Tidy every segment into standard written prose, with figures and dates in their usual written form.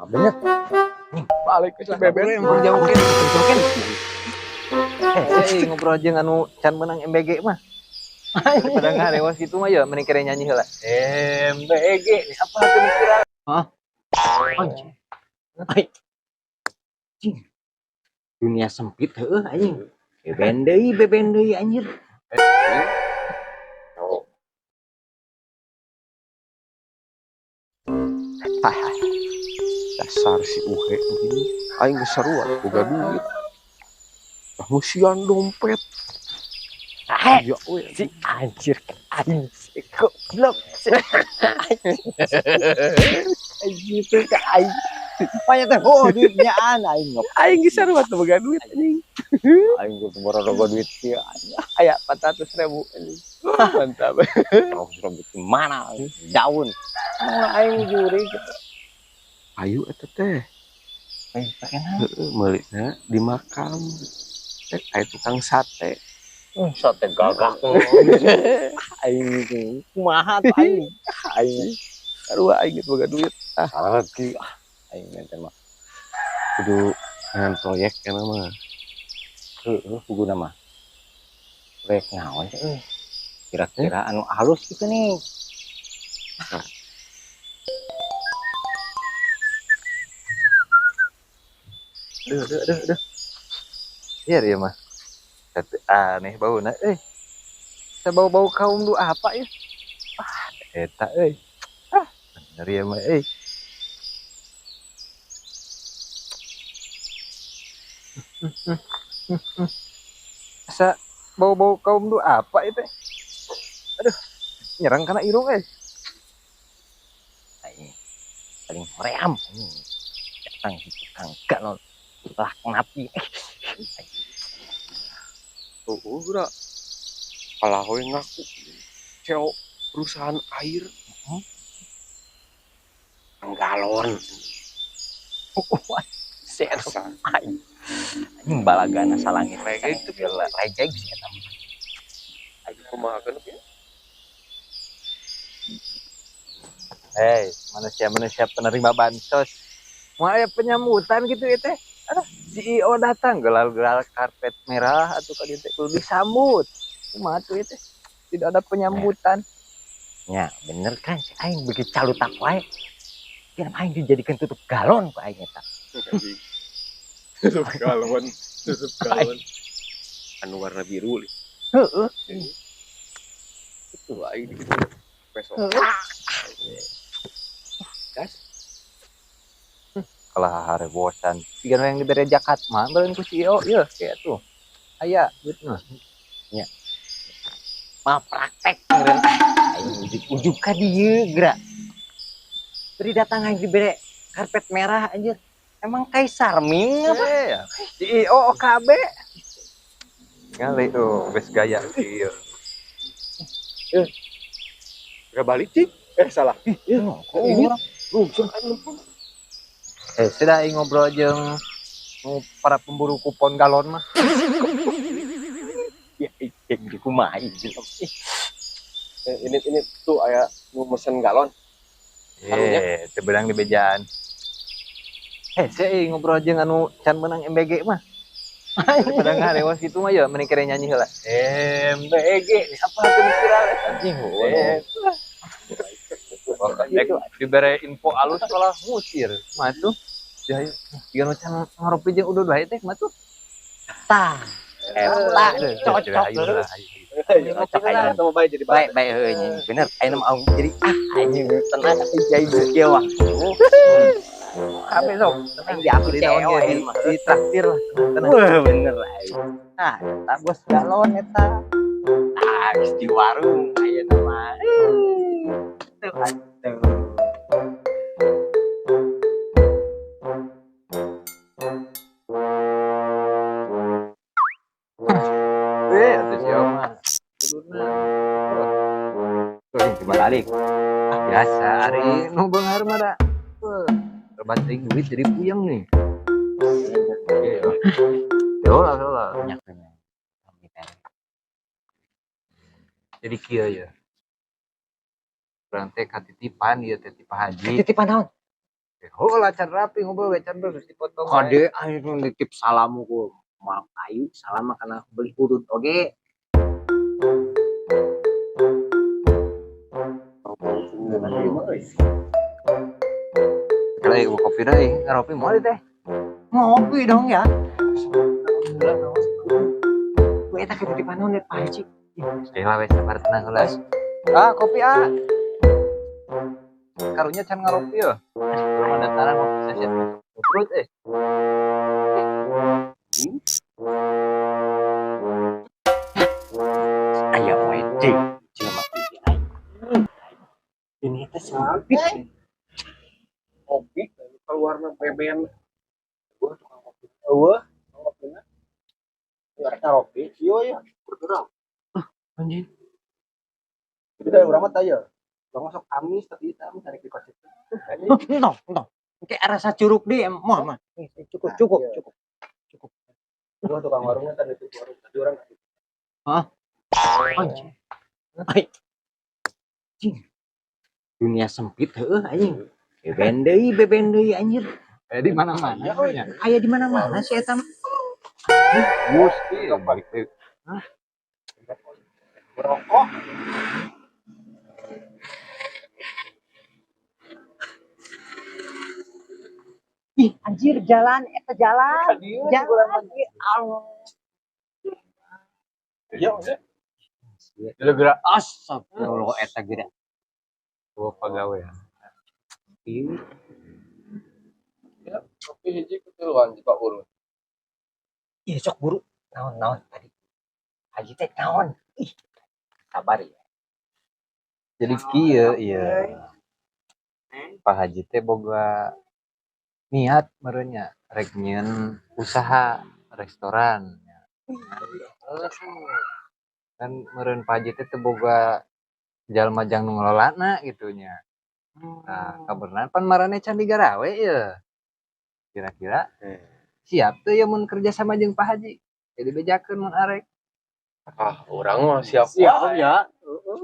Bener. Balik ke si Beben. Jauhkeun, jauhkeun. Eh, ngobrol jeung anu can menang MBG mah. Daripada ngarewas gitu mah ya mending kere nyanyi heula. MBG apa tuh mikir? Hah? Anjing. Ai. Anjing. Dunia sempit heueuh anjing. Beben deui anjir. Dasar si Uhe ini aing geus sarua boga duit. Ah musian dompet. Ah, Ya we. si anjir aing si goblok. Anjir teh ka aing. Panya teh oh duitnya an aing ngop. Aing geus sarua teu boga duit anjing. Aing geus boro-boro duit kieu. Aya 400.000 anjing. Mantap. Rambut mana daun. Emang aing juri gitu. Ayu eta teh. Aing pakai naon? Heeh, meulina di makam. Teh aya tukang sate. Sate gagak. Aing kumaha tuh aing. Aing Sarua aing geus boga duit. salah lagi. Aing teh mah. Kudu ngan proyek kana mah. Heeh, kuduna mah. Proyek naon sih euy? Kira-kira anu halus gitu nih. Duh, duh, duh, duh. Iya, iya mah. Tapi aneh bauna euy. Bau-bau kaum du apa ya? Ah, eta euy. Ah, bener ya mah euy. Asa bau-bau kaum du apa itu? Aduh, nyerang kana irung euy. Aing paling hoream. Datang si tukang galon. Lah napi. Tuh, geura. Kalah we ngaku. CEO perusahaan air. Galon. Si eta Asa. aing. Anjing balagana salangit. Regeg teh Gila, regeg si eta mah. Aing kumaha keun ya? Hei, manusia-manusia penerima bansos. Mau aya penyambutan gitu ya teh. Aduh, CEO datang gelar-gelar karpet merah atau ka dieu teh kudu disambut. Kumaha tuh ya teh? Tidak ada penyambutan. Ya, bener kan si aing beuki calutak wae. Kira aing dijadikan tutup galon ku aing eta. Tutup galon, tutup galon. Anu warna biru li. Heeh. Itu aing gitu. Besok. Gas. Kalah harebosan. Siga nu yang dibere jakat mah beureun ku CEO ieu kayak tuh. Aya duit mah. Nya. Mah praktek ngeureun. Aing ujug-ujug ka dieu geura. Beri datang aing dibere karpet merah anjir. Emang Kaisar Ming apa? Iya. CEO OKB. Ngali tuh geus gaya ieu. Gak balik cik. Salah. Ih, kok ini? Langsung kan lempeng. Sudah aing ngobrol jeung para pemburu kupon galon mah. Ya, ih, kumaha ieu. Ini tuh aya nu mesen galon. Teu beunang di bejaan. Saya ngobrol jeung anu can menang MBG mah. Daripada ngarewas gitu mah ya mending kere nyanyi heula. MBG apa tuh mikir Anjing. Dibere info alus malah ngusir. Mah tuh. Ya, ya can ngaropi jeung udud wae teh mah tuh. Tah. Eta cocok. Cocok aja sama bae jadi bae bae heueuh nya. Bener ayeuna mah jadi anjing tenang jadi kieu wah. Kabeh sok. Tenang di aku Di naon CEO ge di traktir lah. Tenang. Wah bener aing. Nah, eta bos galon eta. Ah, geus di warung ayeuna mah. Tuh atuh. Atuh sia mah. Kuduna. Tuh, coba balik. Ah, biasa ari nu beunghar mah da. Rebat teuing duit jadi puyeng nih. Yo lah, yo lah. Jadi kieu ya. Urang teh katitipan ieu teh ti Pak Haji. Titipan naon? Oh lah, can rapi ngobrol ge can terus dipotong. Kade aing nitip salam ku moal payu salam kana beli urut oge. Kira ieu kopi deui, ngaropi moal teh. Ngopi dong ya. Gue eta ketitipan naon Pak Haji. Lah we, sabar, tenang heula. Ah, kopi ah. Karunya can ngaropi ya. Belum ada tarang ngopi saja. Perut eh. Aya wae deui jelema ieu aing. Ini teh sempit. Kopi keluarna beben. Gua tukang kopi. Eueuh, ngopina. Ya rek ngaropi, ieu ya bergerak. Anjing. Jadi dari urang mah tah ya. Urang masuk amis tapi kita amis tarik di kos itu. Entong, entong. Kayak rasa curug deh, moal mah. Cukup, cukup, cukup. Cukup. Gua tukang warungnya tadi itu warung tadi orang. Hah? Anjing. Ai. Anjing. Dunia sempit heueuh anjing. Beben deui anjir. Eh di mana-mana. Iya, Aya di mana-mana sih eta mah. Gusti balik deui. Hah? Merokok. Ih, anjir jalan eta jalan. Jalan. Ih, Allah. Iya, maksudnya. Dulu gerak Astagfirullah eta geura. gua pagawe ya. Ih, Ya, kopi hiji ketiluan di Pak Urut. ih, sok buru. Naon-naon tadi. Haji teh naon? Ih, sabar ya. Jadi kieu ieu. Pak Haji teh boga niat merenya rek nyieun usaha restoran. Kan meureun Pak Haji teh teu boga jalma jang nu ngelolana gitu nya. Nah, kabeneran pan marane can digarawe ye. Kira-kira siap teu ya mun kerja sama jeung Pak Haji? Jadi bejakeun mun arek. Ah, urang mah siap. Siap ya.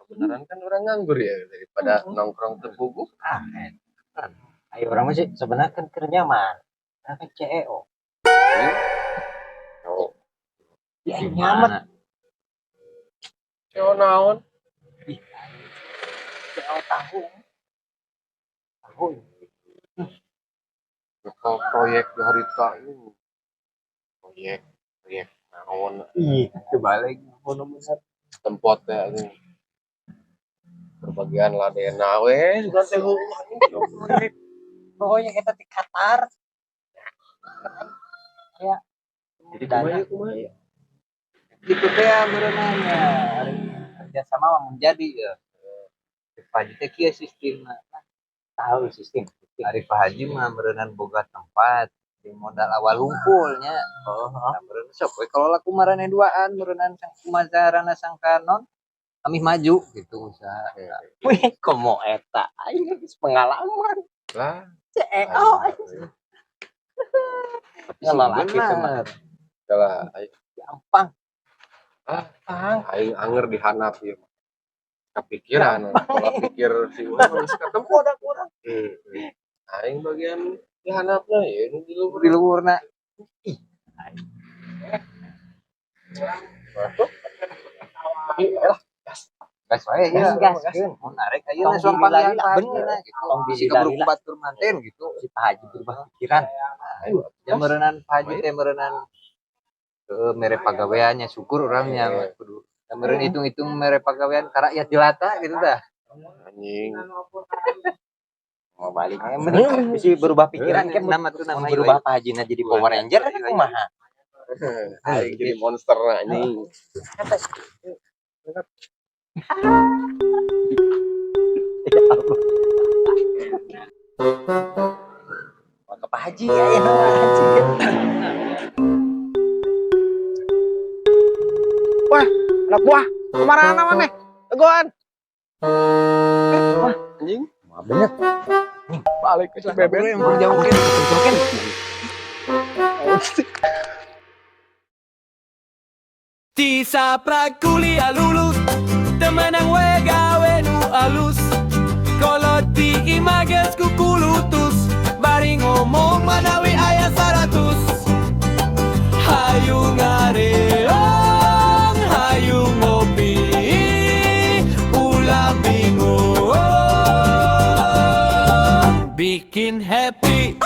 Kebenaran kan orang nganggur ya daripada nongkrong terpuguk. Ah, eta. Ayo orang mah sih sebenarnya kan keur nyaman. Karena kan CEO. Oh, Ya nyaman. CEO naon? CEO tahu. Tahu. Kalau proyek di harita ini. Proyek, proyek naon? Ih, Kebalik ngono bener. Tempatnya ini. Berbagian ladena we, sugan teh heueuh anjing proyek. Pokoknya kita di Qatar. Ya. Jadi kumaha ya, kumaha ya? Gitu teh ya meureunanya. Kerja sama mah mun jadi ya. Pak Haji teh kieu sistemna. Tahu sistem. Ari Pak Haji mah meureunan boga tempat di modal awal hungkulnya. Oh, Nah, meureun sok we kalau laku marane duaan meureunnan sang kumacarana sangka non amih maju gitu usaha. Wih, komo eta aing geus pengalaman. Lah, CEO aing. Ngelola gitu mah. Lah, aing Gampang. ah, aing anger di hanap ieu. Kepikiran, pola pikir si urang geus ketemu Udah kurang. Aing bagian di hanapna ya nu di luhur. Di luhurna. Masuk. Tapi lah, gas. Gas wae ya. Gas, gaskeun. Mun arek ayeuna Tong suam panggilan dilila-lila, Pak Haji bener. na gitu. Tong Bisi keburu dilila-lila. ku batur manten gitu. Si Pak Haji berubah pikiran. Ya meureunnan Pak Haji teh meureunnan mere pagaweannya syukur orangnya kudu. Ya meureun hitung-hitung mere pagawean ka rakyat jelata gitu dah. Anjing. Mau balik. Mending bisi berubah pikiran kan Nama tuh nama mun berubah Pak Haji na jadi Power Ranger kan kumaha. Aing jadi monster anjing. Mau ke Pak Haji ya, ya Pak Haji. Anak buah, kemana maneh? Tegoan. Wah, anjing. Wah, bener. Balik ke si Beben. Yang jauhin. Jauhin. Ti kuliah lulus, temenang we gawe nu alus. Kolot di images kukulutus. Hayu ngareong, hayu ngopi, ulah bingung, bikin happy.